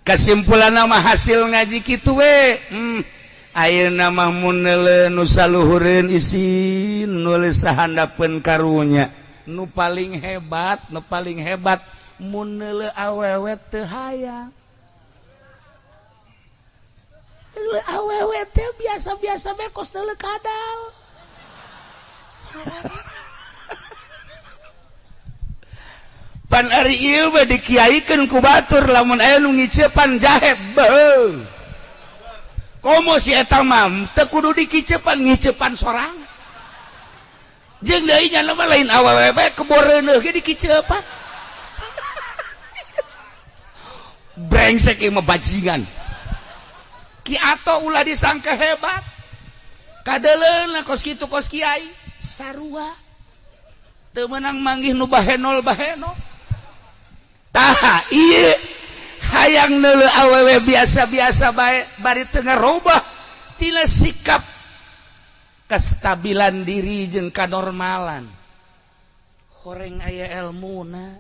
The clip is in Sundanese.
Kesimpulan nama hasil ngaji kitu we. Ayeuna mah mun neuleu nu saluhureun isin, nulis sahandapeun karunya. Nu paling hebat, nu paling hebat mun neuleu awewe teu hayang. Neuleu awewe teh biasa-biasa bae kos neuleu kadal. Pan ari ieu mah dikiaikeun ku batur, lamun aya nu ngicepan jahe beuh. Komo si eta mah teu kudu dikicepan, ngicepan sorang. Jeung deui nya mah lain awewe bae, keboreuneuh ge dikicepan. Brengsek ieu mah, bajingan. Ki Ato ulah disangka hebat. Kadeuleuna kos kitu kos kiai sarua. Teu meunang manggih nu bahenol bahenol. Tah ieu hayang neuleu awewe biasa-biasa bae bari teu ngarobah tina sikap kestabilan diri jeung kanormalan. Horeng aya elmuna.